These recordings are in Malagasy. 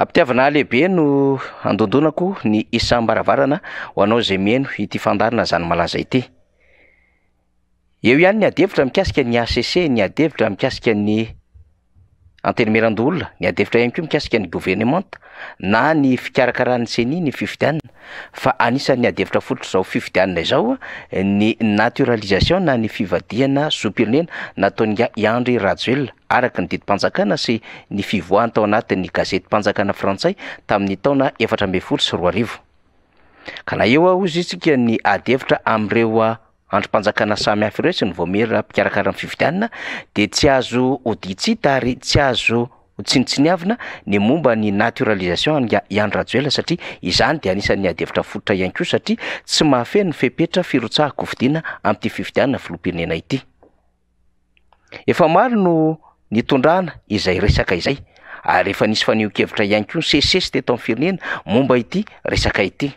Am-pitiavana lehibe no handondonako ny isam-baravarana ho anao izay mihaino ity fandaharana Zany Malaza ity. Eo ihany ny adihevitra mikasika ny HCC, ny adihevitra mikasika ny Antenimierandoholona, ny adihevitra ihany koa mikasika ny governemanta na ny fikarakaran'ny Ceni ny fifidianana fa anisan'ny adihevitra fototr'izao fifidianana izao ny naturalisation na ny fivadihana zom-pirenena nataon'ingahy Andry Rajoelina araka ny didim-panjakana sy ny fivoahany tao anatin'ny gazetim-panjakana frantsay tamin'ny taona 2014. Ka na eo hozy isika ny adihevitra amin'ireo andrim-panjakana samihafa ireo sy ny vaomiera mpikarakara ny fifidianana dia tsy azo odian-tsita ary tsy azo tsinontsiniavina ny momba ny naturalisation an'i Andry Rajoelina satria izany dia anisan'ny adihevitra fototra ihany koa satria tsy mahafeno ny fepetra firotsahan-kofidina amin'ity fifidianana filoham-pirenena ity. Efa maro no nitondrana izay resaka izay ary efa nisy fanehoan-kevitra ihany koa nisesisesy teto amin'ny firenena momba ity resaka ity.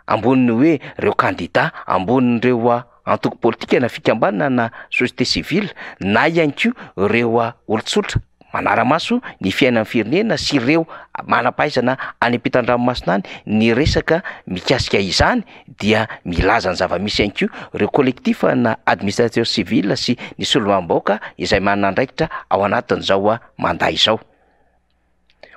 Ambonin'ny hoe ireo kandida, ambonin'ireo antoko politika na fikambanana na société civile na ihany koa ireo olon-tsotra manara-maso ny fiainan'ny firenena sy ireo manam-pahaizana any ampitan-dranomasina any ny resaka mikasika izany dia milaza ny zava-misy ihany koa ireo collectif na administrateur civil sy ny solombavambahoaka izay manana andraikitra ao anatin'izao mandat izao.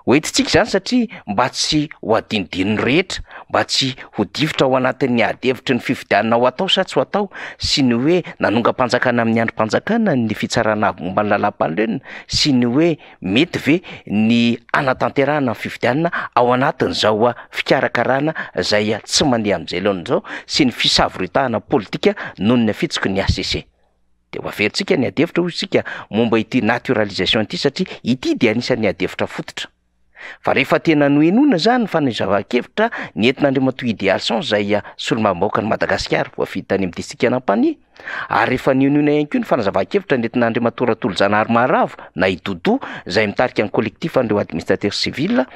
Ho entintsika izany satria mba tsy ho adinodinon'ny rehetra, mba tsy ho difotra ao anatin'ny ady hevitry ny fifidianana ho atao sa tsy ho atao sy ny hoe nanongam-panjakana amin'ny andrim-panjakana ny fitsarana avo momba ny lalàmpanorenana sy ny hoe mety ve ny hanatanterahana ny fifidianana ao anatin'izao fikarakarana izay tsy mandeha amin'izay laoniny izao sy ny fisavoritahana politika noho ny afitsiky ny HCC. Dia ho averintsika ny adihevitra hoy isika momba ity naturalisation ity satria ity dia anisan'ny adihevitra fototra. Fa rehefa tena nohenoina izany ny fanezavan-kevitra nentin'Andriamatoa Idealson izay solombavambahoakan'i Madagasikara voafidy tany amin'ny distrikan'Ampanihy ary rehefa nohenoina ihany koa ny fanazavan-kevitra nentin'Andriamatoa Ratolojanahary Maharavo na i Doudou izay mitarika ny collectif an'ireo administrateurs civils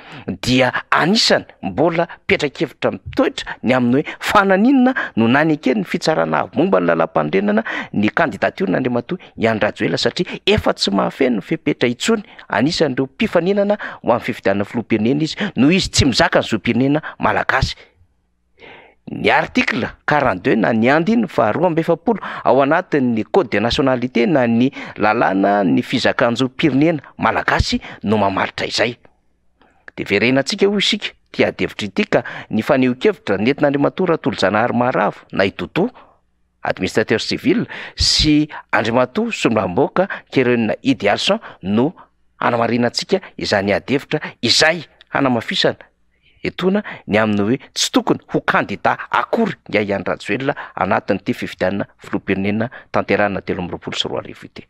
dia anisany mbola petra-kevitra mitoetra ny amin'ny hoe fa naninona no naneken'ny fitsarana avo momba ny lalàmpanorenana ny kandidatioran'Andriamatoa Andry Rajoelina satria efa tsy mahafeno ny fepetra intsony, anisan'ireo mpifaninana ho amin'ny fifidianana filoham-pirenena izy noho izy tsy mizaka ny zom-pirenena malagasy. Ny article 42 na ny andininy faha 42 ao anatin'ny code de nationalité na ny lalàna ny fizakan-jom-pirenena malagasy no mamaritra izay. Dia verenantsika hoy isika ity adihevitra ity ka ny fanehoan-kevitra nentin'Andriamatoa Ratolojanahary Maharavo na i Doudou, administrateur civil, sy Andriamatoa Solombavambahoaka Kerwin Idealson no hanamarinantsika izany adihevitra izay hanamafisana etoana ny amin'ny hoe tsy tokony ho kandida akory ingahy Andry Rajoelina anatin'ity fifidianana filoham-pirenena tanterahina 2023 ity.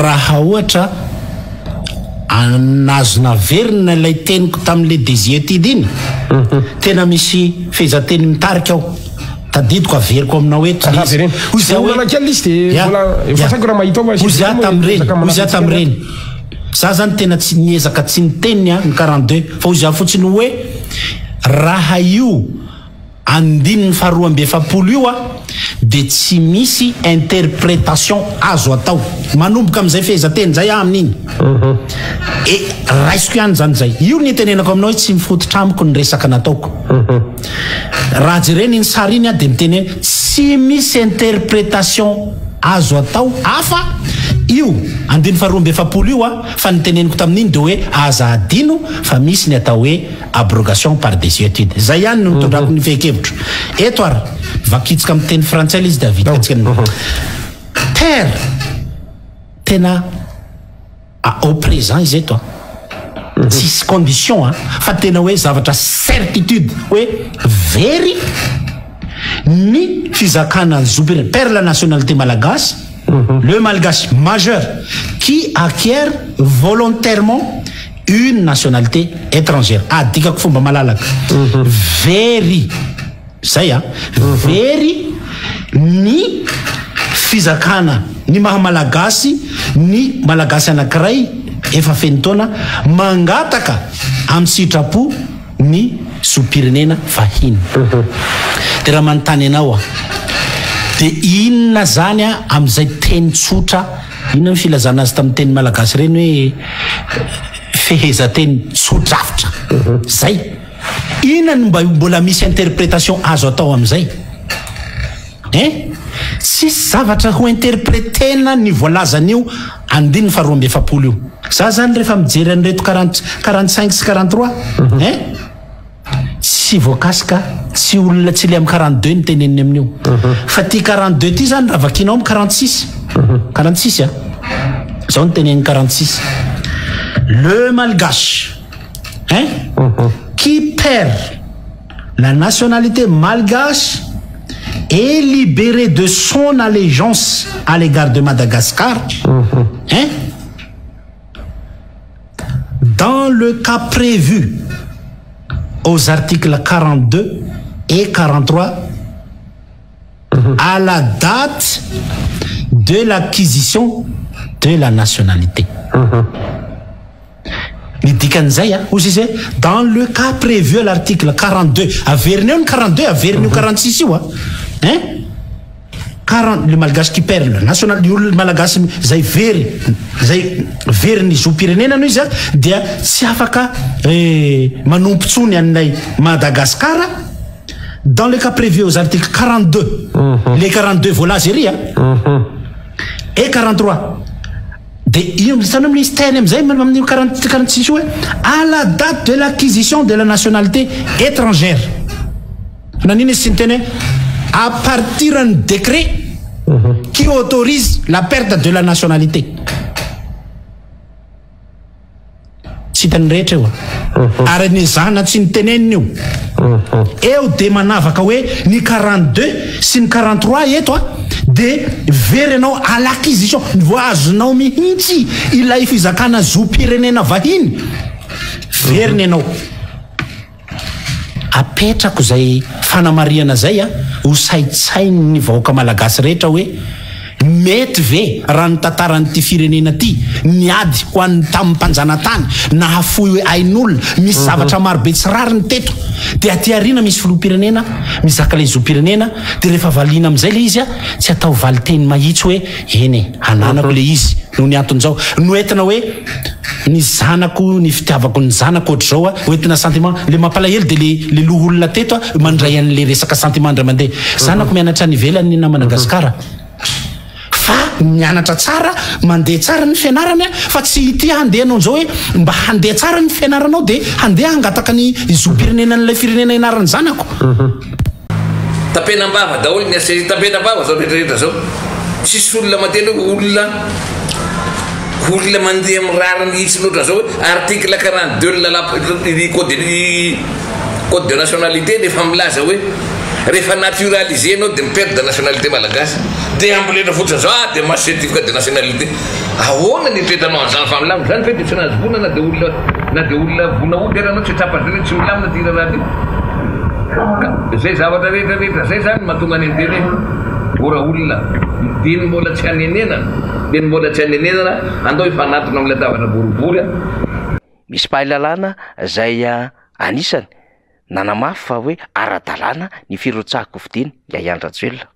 Raha ohatra azo naverina ilay teniko tamin'ilay désiétude iny, tena misy fehezanteny mitarika ao, tadidiko averiko aminao eto ilay izy. Hoy izy hoe, Ya, ya. Hoy izy aho tamin'ireny, hoy izy aho tamin'ireny, za zany tena tsy niezaka tsy niteny ny 42 fa hoy izy aho fotsiny hoe raha io Andininy faha 42 io dia tsy misy interpretation azo atao. Manomboka amin'izay fehezanteny izay aho amin'iny. E, raisiko ihany izany izay. Io no itenenako aminao hoe tsy mifototra amiko ny resaka nataoko. Raha jerena iny sary iny aho dia miteny hoe tsy misy interpretation azo atao hafa io andininy faha 42 io fa ny teneniko tamin'iny dia hoe aza adino fa misy ny atao hoe Abrogation par desuetude. Zay ihany no nitondrako ny fehin-kevitro. Eto ary, vakitsika amin'ny teny frantsay ilay izy dia avidikantsika ny Père, tena au présent izy eto an. Tsisy condition an, fa tena hoe zavatra certitude hoe very ny fizakana ny zom-pirenena, perd la nationalité malagasy, le malgache majeur qui acquiert volontairement une nationalité étrangère adikako fomba malalaka very zay a very ny fizakana ny maha malagasy ny malagasy anakiray efa feno taona mangataka amin'ny sitrapo ny zom-pirenena vahiny de raha manontany anao aho de inona zany a amin'izay teny tsotra Inona ny filazana azy tamin'ny teny malagasy ireny hoe Fehezanteny tso-drafitra zay. Inona no mba mbola misy interprétation azo atao amin'izay? Hein? Tsisy zavatra ho interpretena ny voalazan'io andininy faha 42 io. Za zany rehefa mijery an'ireto quarante, 45 sy 43, hein? Tsy voakasika, tsy olona tsy le amin'ny 42 no teneniny amin'io. Fa ty 42 ty zany raha vakianao amin'ny 46, 46 a, zao no tenenin'ny 46, le malgache, hein, qui perd la nationalité malgache est libéré de son allégeance à l'égard de Madagascar, hein, dans le cas prévu aux articles 42 et 43 à la date de l'acquisition de la nationalité. Ny dikan'izay a, hozy izy hoe dans le cas prévu à l'article 42, averina eo ny 42, averina io 46 io a, hein? 40, le malgache qui perd la national, ny olona malagasy zay very, zay very ny zom-pirenena no izy a, dia tsy afaka manompo tsony an'ilay Madagasikara, dans le cas prévu aux articles 42, le 42 voalaza ery a, et 43, de io hitanao misy teny amizay amin'io 40, 46 io hoe à la date de l'acquisition de la nationalité étrangère. Nanino izy tsy niteny hoe à partir ny décret qui autorise la perte de la nationalité? Tsy hitan'ny rehetra io a. Ary ny zana tsy niteneniny io. Eo de manavaka hoe ny 42 sy ny 43 eto a, de very anao à l'acquisition, vo azonao mihitsy ilay fizakana zom-pirenena vahiny, veriny ianao. Apetrako zay fanamarihana zay a, ho saintsain'ny vahoaka malagasy rehetra hoe mety ve raha ny tantaran'ity firenena ty niady ho an'ny tamin'ny mpanjanatany nahafoy ain'olona, misy zavatra marobe tsy rariny teto, de aty aoriana misy filoham-pirenena mizaka ilay zom-pirenena, de rehefa valiana amin'izay le izy a, tsy atao valiteny mahitsy hoe eny e, ananako le izy noho ny anton'izao, no entina hoe ny zanako, ny fitiavako ny zanako ohatr'izao a, hoentina sentiment. Le mampalahelo de le le loholona teto a mandray an'le resaka sentiment indray mandeha. Zanako mianatra any ivelany na Madagasikara fa mianatra tsara, mandeha tsara ny fianarany a, fa tsy ity handeha hanao an'izao hoe mba handeha tsara ny fianaranao de handeha hangataka ny zom-pirenenan'ilay firenena ianaran'ny zanako. Tapenam-bava daholo ny HCC, tapenam-bava zao rehetra rehetra zao. Tsisy olona mandeha aloha olona olona mandeha amin'ny rariny hitsiny ohatran'izao hoe article 42 ny lalàm ny code ny code de nationalité dia efa milaza hoe rehefa naturalisé ianao dia mi-perdre nationalité malagasy. Dia amboletra fotsiny zao ah dia mahazo certificat de nationalité. Ahoana ny eritreretanao an'izany fa milamina izany ve dia tsy nahazo vola na dia olona na dia olona vola ody ary ianao tsy tsapa zany hoe tsy milamina ity raharaha ity ka izay zavatra rehetra rehetra izay zany no mahatonga ny miteny hoe ora olona dia ny mbola tsy hanenenana dia ny mbola tsy hanenenana andao hifanatona amin'ny latabatra boribory a. Misy mpahay lalàna izay anisany nanamafy fa hoe ara-dalàna ny firotsahan-kofidiny Yaya Rajoelina.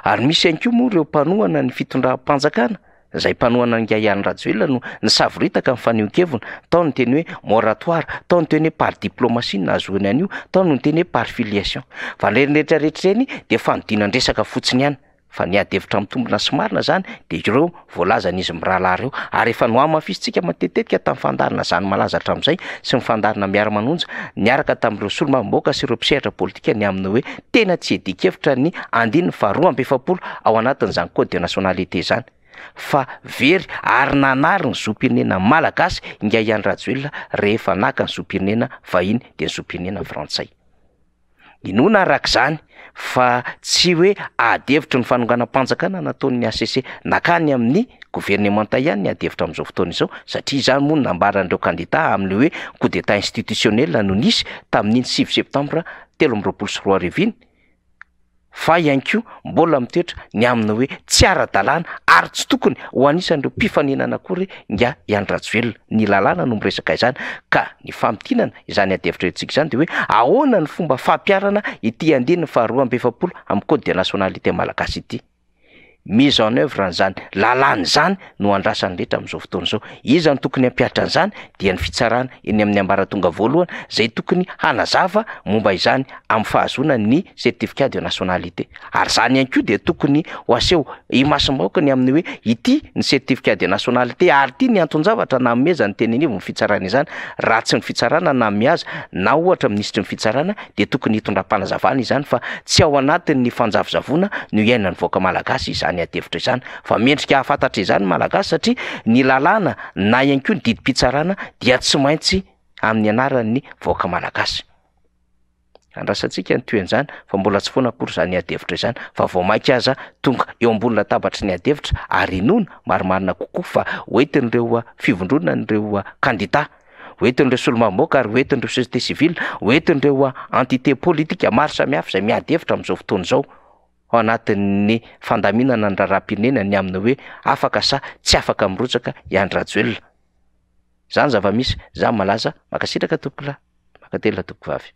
Ary misy ihany koa moa ireo mpanohana ny fitondram-panjakana izay mpanohana an'i Yaya Rajoelina no nisavoritaka ny fanehoan-keviny, tao ny teny hoe moratoire, tao ny teny hoe par diplomatie no nahazoany an'io, tao no niteny hoe par filiation. Fa ireny rehetra rehetra ireny dia fanodinan-dresaka fotsiny ihany. Fa ny ady hevitra mitombina sy marina zany de ireo voalazan'izy mirahalahy ireo, ary efa nohamafisintsika matetitetika tamin'ny fandaharana zany malaza hatramin'izay sy ny fandaharana miara-manonja niaraka tamin'ireo solombavambahoaka sy ireo mpisehatra politika ny amin'ny hoe tena tsy iadian-kevitra ny andininy faha 42 ao anatin'izany code de nationalité izany fa very ary nanary ny zom-pirenena malagasy ingahy Andry Rajoelina rehefa naka ny zom-pirenena vahiny dia ny zom-pirenena frantsay. Inoana araka izany fa tsy hoe ady hevitry ny fanonganam-panjakana nataon'ny hcc nakany amin'ny governemanta ihany ny ady hevitra amin'izao fotoana izao satria izany moa no nambaran'ireo kandida amin'ny hoe coup d'état institutionnel no nisy tamin'iny 9 septambra 2023 iny fa ihany koa mbola mitoetra ny amin'ny hoe tsy ara-dalàna ary tsy tokony ho anisan'ireo mpifaninana akory ingahy Andry Rajoelina. Ny lalàna no miresaka izany ka ny famintinana izany adihevitra entintsika izany dia hoe ahoana ny fomba fampiharana ity andininy faha 42 amin'ny code de nationalité malagasy ity. Mise en oeuvre an'izany lalàna izany no andrasan'ny rehetra amin'izao fotoana izao. Iza no tokony hampihatra an'izany? Dia ny fitsarana eny amin'ny ambaratonga voalohany izay tokony hanazava momba izany amin'ny fahazoana ny certificat de nationalité. Ary izany ihany koa dia tokony ho aseho imasom-bahoaka ny amin'ny hoe ity ny certificat de nationalité ary ity ny anton-javatra nanomezan'ny teny anivon'ny fitsarana izany. Raha tsy ny fitsarana nanome azy na ohatra minisitry ny fitsarana dia tokony hitondram-panazavana izany fa tsy ao anatin'ny fanjavozavoana no iainan'ny vahoaka malagasy izany adihevitra izany fa mendrika hahafantatra izany ny malagasy satria ny lalàna na ihany koa ny didim-pitsarana dia tsy maintsy amin'ny anaran'ny vahoaka malagasy. Andrasantsika ny tohin'izany fa mbola tsy foana akory izany adihevitra izany fa vao mainka aza tonga eo ambony latabatry ny adihevitra ary inoana marimarina kokoa fa hoentin'ireo fivondronan'ireo kandida ho entin'ireo solombavambahoaka ary ho entin'ireo société civile, ho entin'ireo entité politique maro samihafa izay miady hevitra amin'izao fotoana izao ao anatin'ny fandaminana ny raharaham-pirenena ny amin'ny hoe afaka sa tsy afaka mirotsaka i Andry Rajoelina. Izany zava-misy, izany malaza, mankasitraka tompokolahy, mankatelina tompokovavy.